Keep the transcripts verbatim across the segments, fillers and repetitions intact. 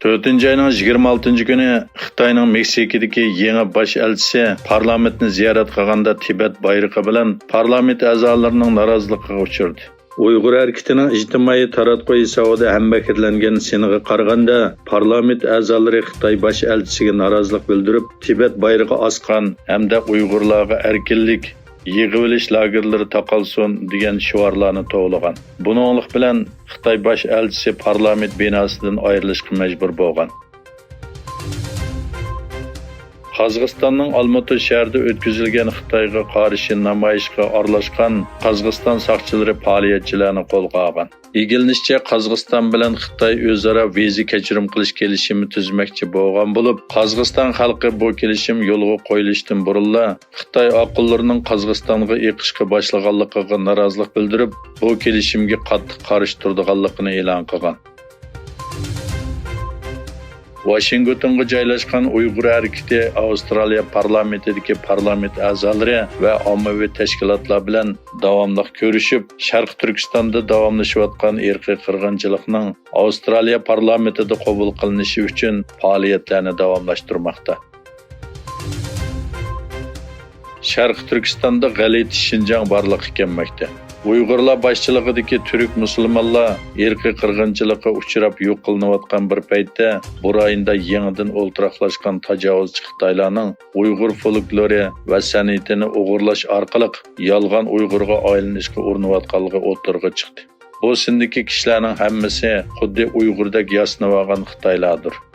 تۆتىنچى ئاينىڭ يىگىرمە ئالتىنچى كۈنى خىتاينىڭ مېكسىكىدىكى يېڭى باش ئەلچىسى پارلامېنتنى زىيارەت قىلغاندا تىبەت بايرىقى بىلەن پارلامېنت ئەزالىرىنىڭ نارازىلىقىغا ئۇچرىدى. ئۇيغۇر ھەرىكىتىنىڭ ئىجتىمائىي تاراتقۇ ھېسابىدا ھەمبەھىرلەنگەن سىنىغا قارىغاندا، پارلامېنت ئەزالىرى خىتاي باش ئەلچىسىگە نارازىلىق بىلدۈرۈپ، تىبەت بايرىقى ئاسقان ھەمدە ئۇيغۇرلارغا ئەركىنلىك، يىغىۋېلىش لاگېرلىرى تاقالسۇن دېگەن شوئارلارنى توۋلىغان. بۇنىڭلىق بىلەن خىتاي باش ئەلچىسى پارلامېنت بىناسىدىن ئايرىلىشقا مەجبۇر بولغان. قازاقىستاننىڭ ئالمۇتا شەھىرىدە ئۆتكۈزۈلگەن خىتايغا قارشى نامايىشقا ئارىلاشقان قازاقىستان ساقچىلىرى پائالىيەتچىلەرنى قولغا ئالغان. ئىگىلىنىشىچە، قازاقىستان بىلەن خىتاي ئۆزئارا ۋىزا كەچۈرۈم قىلىش كېلىشىمى تۈزمەكچى بولغان بولۇپ، قازاقىستان خەلقى بۇ كېلىشىم يولغا قويۇلۇشتىن بۇرۇنلا خىتاي ئاقىنلىرىنىڭ قازاقىستانغا ئېقىشقا باشلىغانلىقىغا نارازىلىق بىلدۈرۈپ، بۇ كېلىشىمگە قاتتىق قارشى تۇرىدىغانلىقىنى ئېلان قىلغان. ۋاشىنگتونغا جايلاشقان ئۇيغۇر ھەرىكىتى ئاۋسترالىيە پارلامېنتىدىكى پارلامېنت ئەزالىرى ۋە ئاممىۋى تەشكىلاتلار بىلەن داۋاملىق كۆرۈشۈپ، شەرقىي تۈركىستاندا داۋاملىشىۋاتقان ئىرقىي قىرغىنچىلىقنىڭ ئاۋسترالىيە پارلامېنتىدا قوبۇل قىلىنىشى ئۈچۈن پائالىيەتلەرنى داۋاملاشتۇرماقتا. شەرقىي تۈركىستاندا غەلىتە شىنجاڭ بارلىققا كەلمەكتە. ئۇيغۇرلار باشچىلىقىدىكى تۈرك مۇسۇلمانلار ئىرقىي قىرغىنچىلىققا ئۇچراپ يوق قىلىنىۋاتقان بىر پەيتتە، بۇ رايوندا يېڭىدىن ئولتۇراقلاشقان تاجاۋۇزچى خىتايلارنىڭ ئۇيغۇر فولكلورى ۋە سەنئىتىنى ئوغرىلاش ئارقىلىق يالغان ئۇيغۇرغا ئايلىنىشقا ئۇرۇنۇۋاتقانلىقى ئوتتۇرىغا چىقتى. بۇ سىندىكى كىشىلەرنىڭ ھەممىسى خۇددى ئۇيغۇردەك ياسىنىۋالغان خىتايلاردۇر.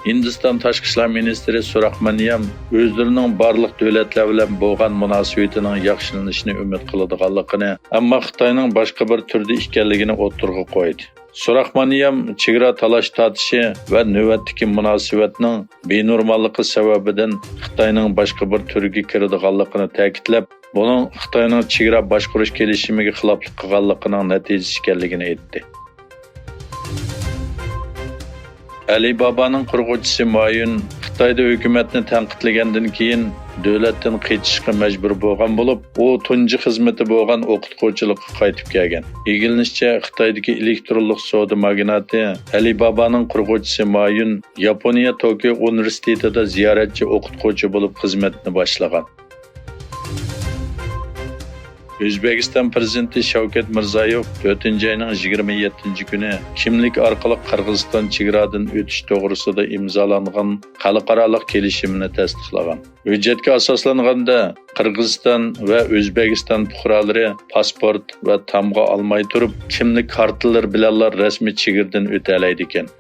ھىندىستان تاشقى ئىشلار مىنىستىرى سۇراخمانىيام ئۆزلىرىنىڭ بارلىق دۆلەتلەر بىلەن بولغان مۇناسىۋىتىنىڭ ياخشىلىنىشىنى ئۈمىد قىلىدىغانلىقىنى، ئەمما خىتاينىڭ باشقا بىر تۈردە ئىكەنلىكىنى ئوتتۇرىغا قويدى. سۇراخمانىيام چېگرا تالاش تارتىشى ۋە نۆۋەتتىكى مۇناسىۋەتنىڭ بىنورماللىقى سەۋەبىدىن خىتاينىڭ باشقا بىر تۈرگە كىرىدىغانلىقىنى تەكىتلەپ، بۇنىڭ خىتاينىڭ چېگرا باشقۇرۇش كېلىشىمىگە خىلاپلىق قىلغانلىقىنىڭ نەتىجىسى ئىكەنلىكىنى ئېيتتى. ئەلىبابانىڭ قۇرغۇچىسى ما يۈن خىتايدا ھۆكۈمەتنى تەنقىدلىگەندىن كېيىن دۆلەتتىن قېچىشقا مەجبۇر بولغان بولۇپ، ئۇ تۇنجى خىزمىتى بولغان ئوقۇتقۇچىلىققا قايتىپ كەلگەن. ئىگىلىنىشىچە، خىتايدىكى ئېلېكترونلۇق سودا ماگناتى ئەلىبابانىڭ قۇرغۇچىسى ما يۈن ياپونىيە توكيو ئۇنىۋېرسىتېتىدا زىيارەتچى ئوقۇتقۇچى بولۇپ خىزمەتنى باشلىغان. ئۆزبېكىستان پىرېزىدېنتى شەۋكەت مىرزىيويېۋ تۆتىنچى ئاينىڭ يىگىرمە يەتتىنچى كۈنى كىملىك ئارقىلىق قىرغىزىستان چېگرادىن ئۆتۈش توغرىسىدا ئىمزالانغان خەلقئارالىق كېلىشىمنى تەستىقلىغان. ھۆججەتكە ئاساسلانغاندا، قىرغىزىستان ۋە ئۆزبېكىستان پۇقرالىرى پاسپورت ۋە تامغا ئالماي تۇرۇپ، كىملىك كارتىلىرى بىلەنلا رەسمىي چېگرىدىن ئۆتەلەيدىكەن.